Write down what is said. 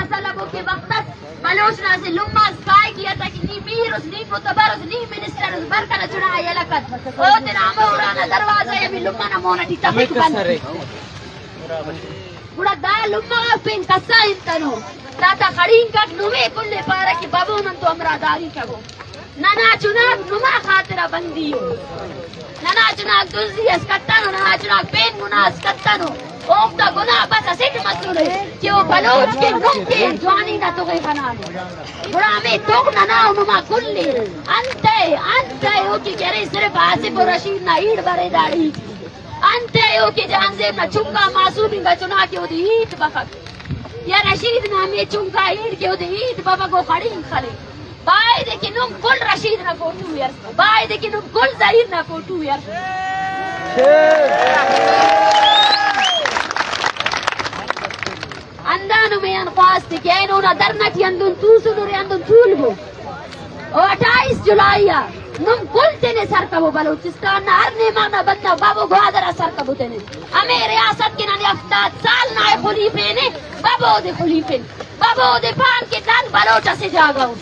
مسئلہ بو کہ وقت است بلوچ نا سے لمہ اس کائے کیا تھا کہ نی میر اس، نی معتبر اس، نی منسٹر اس، برکت چنا یلہ کت۔ او تینا ہمو اڑانا دروازہ ہمیں لمہ نا مونا ٹی تپک بند۔ گڑا دا لمہ غا پین کسا انتنو۔ داتا خڑینک اٹ نمے کل ء پارہ کہ ببو نن تو ہمراہداری کبو۔ ننا چناک نما خاطرا بندی ء۔ ننا چناک دزی اس کتنو، ننا چناک پین گناہ اس کتنو۔ اوفتا گناہ بس اسٹ مسنے کہ او بلوچ کے نم کے جوانی نا تغے بنانے۔ گڑا ہمے تغ ننا و نما کل ء۔ انتئے، انتئے او کہ کرے صرف آصف و رشید نا ایڑ برے داڑی۔ انتئے او کہ جہانزیب نا چنکا معصوم انگا چنا کہ اودے ہیت بفک۔ یا رشید نا ہمے چنکا ایڑ کہ اودے ہیت بفک و خڑینک خلے۔ بایدے کہ نم کل رشید نا فوٹو یار۔ بایدے کہ نم کل ظہیر نا فوٹو یار۔ ہندا نمے آن خواست کہ اینو نا دھرنا ٹی ہندن توسن و ہندن تولبو۔ او اٹھائیس جولائی آ نم کل تینے سر کبو، بلوچستان نا ہر نیمہ نا بندغ بابو گوادر آ سر کبو تینے۔ ہمے ریاست کہ ننے ہفتاد سال نا خلیفینے، بابو دے خلیفین۔ بابو دے پان کہ دن بلوچ اسے جاگہ اُن۔